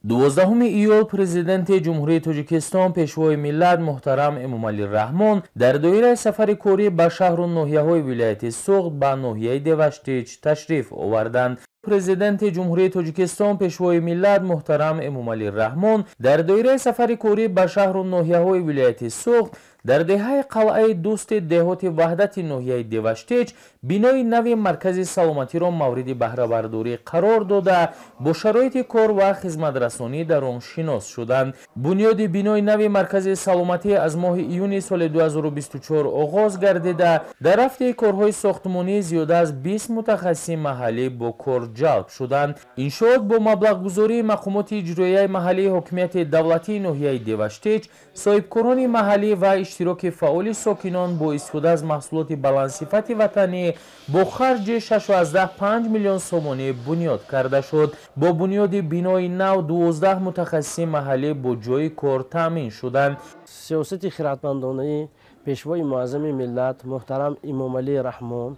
12 июл Президенти Ҷумҳурии Тоҷикистон, Пешвои миллат муҳтарам Эмомалӣ Раҳмон дар доираи сафари корӣ ба шаҳру ноҳияҳои вилояти Суғд ба ноҳияи Деваштич ташриф оварданд. Президенти Ҷумҳурии Тоҷикистон, Пешвои миллат муҳтарам Эмомалӣ Раҳмон дар доираи сафари корӣ ба шаҳру ноҳияҳои вилояти Суғд дар деҳаи Қалъаи Дӯсти деҳоти Ваҳдати ноҳияи Деваштич бинои нави маркази саломатиро мавриди баҳрабардорӣ қарор дода, бо шароити кор ва хизматрасонӣ дар он шинос шуданд. Бунёди бинои нави маркази саломатӣ аз моҳи июни соли 2024 оғоз гардида, дар рафти корҳои сохтмонӣ зиёда аз 20 мутахассиси маҳаллӣ бо кор ҷалб шуданд. Иншоот бо маблағгузории мақомоти иҷроияи маҳаллии ҳокимияти давлатии ноҳияи Деваштич, соҳибкорони маҳаллӣ ва иштироки фаъоли сокинон бо истифода аз маҳсулоти баландсифати ватанӣ бо харҷи 6,5 миллион сомонӣ бунёд карда шуд. Бо бунёди бинои нав 12 мутахассиси маҳаллӣ бо ҷойи кор таъмин шуданд. Сиёсати хиратмандонаи Пешвои муаззами миллат муҳтарам Эмомалӣ Раҳмон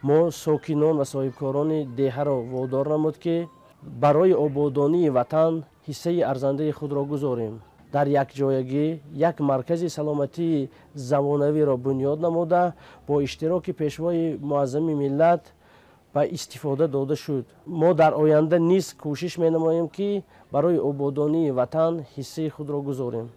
мо сокинон ва соҳибкорони деҳаро водор намуд, ки барои ободонии ватан ҳиссаи арзандаи худро гузорем. Дар якҷоягӣ як маркази саломатии замонавиро бунёд намуда, бо иштироки Пешвои муаззами миллат ба истифода дода шуд. Мо дар оянда низ кӯшиш менамоем, ки барои ободонии ватан ҳиссаи худро гузорем.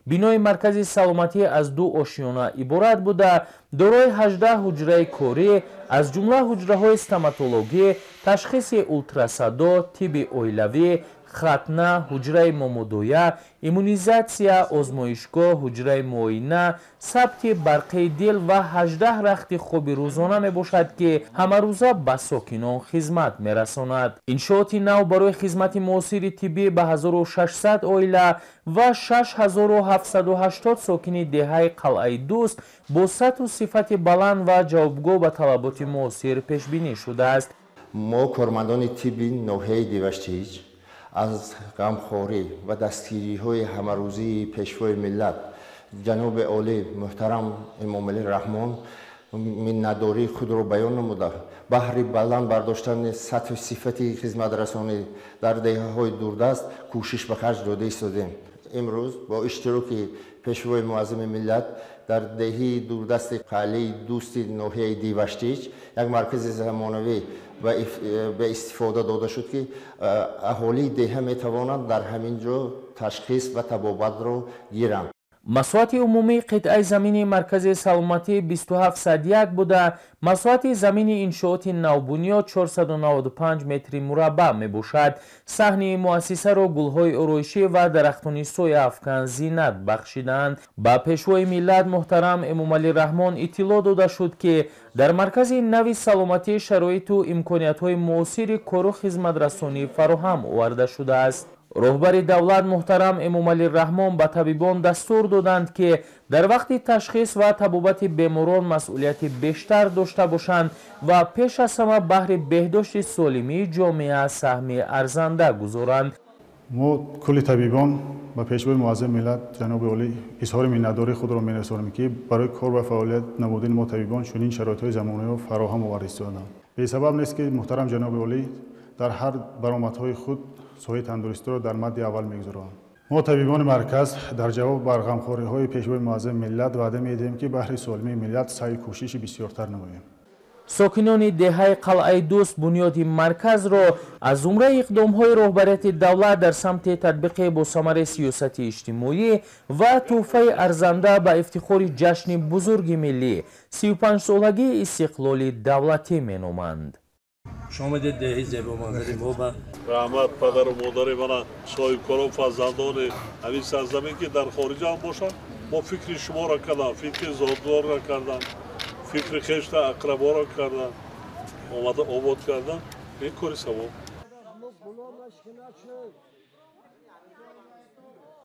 Бинои маркази саломатӣ аз ду ошёна иборат буда, дорои 18 ҳуҷраи корӣ, аз ҷумла ҳуҷраҳои стоматологӣ, ташхиси ултрасадо, тибби оилавӣ, хатна, ҳуҷраи момодоя, иммунизатсия, озмоишгоҳ, ҳуҷраи муоина, сабти барқии дил ва 18 рахти хоби рӯзона мебошад, ки ҳамарӯза ба сокинон хизмат мерасонад. Иншооти нав барои хизмати муосири тиббӣ ба 1600 оила ва 6780 сокини деҳаи Қалъаи Дӯст бо сатҳу сифати баланд ва ҷавобгӯ ба талаботи муосир пешбинӣ шудааст. Мо, кормандони тибби ноҳияи Деваштич, аз ғамхорӣ ва дастгириҳои ҳамарӯзии Пешвои миллат ҷаноби олӣ муҳтарам Эмомалӣ Раҳмон миннатдории худро баён намуда, баҳри баланд бардоштани сатҳу сифати хизматрасонӣ дар деҳаҳои дурдаст кӯшиш ба харҷ дода истодем. Имрӯз бо иштироки Пешвои муаззами миллат дар деҳии дурдасти Қалъаи Дӯсти ноҳияи Деваштич як маркази замонавӣ ба истифода дода шуд, ки аҳолии деҳа метавонанд дар ҳамин ҷо ташхис ва табобатро гиранд. Масоҳати умумии қитъаи замини маркази саломатӣ 2701 буда, масоҳати замини иншооти навбунёд 495 метри мураббаъ мебошад. Саҳни муассисаро гулҳои ороишӣ ва дарахтони сояафкан зинат бахшидаанд. Ба Пешвои миллат муҳтарам Эмомалӣ Раҳмон иттилоъ дода шуд, ки дар маркази нави саломатӣ шароиту имкониятҳои муосири кору хизматрасонӣ фароҳам оварда шудааст. Роҳбари давлат муҳтарам Эмомалӣ Раҳмон ба табибон дастур доданд, ки дар вақти ташхис ва табобати беморон масъулияти бештар дошта бошанд ва пеш аз ҳама баҳри беҳдошти солимии ҷомеа саҳми арзанда гузоранд. Мо, кулли табибон, ба Пешвои муаззами миллат ҷаноби олӣ изҳори миннатдории худро мерасонем, ки барои кор ва фаъолият намудани мо табибон чунин шароитҳои замонаро фароҳам оварда истоданд. Бесабаб нест, ки муҳтарам ҷаноби олӣ дар ҳар баромадҳои худ соҳаи тандурустиро дар мадди аввал мегузоранд. Мо, табибони марказ, дар ҷавоб бар ғамхориҳои Пешвои муаззами миллат ваъда медиҳем, ки баҳри солимии миллат саъю кӯшиши бисёртар намоем. Сокинони деҳаи Қалъаи Дӯст бунёди марказро аз зумраи иқдомҳои роҳбарияти давлат дар самти татбиқи босамари сиёсати иҷтимоӣ ва тӯҳфаи арзанда ба ифтихори ҷашни бузурги миллӣ, 35-солагии истиқлоли давлатӣ меноманд. Шумо омадед деҳаи зебоманзари мо ба Раҳмат падару модари мана, соҳибкорон, фарзандони ҳамин сарзамин, ки дар хориҷа ҳам бошанд, мо фикри шуморо кардам, фикри зодгорро кардам, фикри хешта ақраборо кардам, омада обод кардам. Ин кори савоб.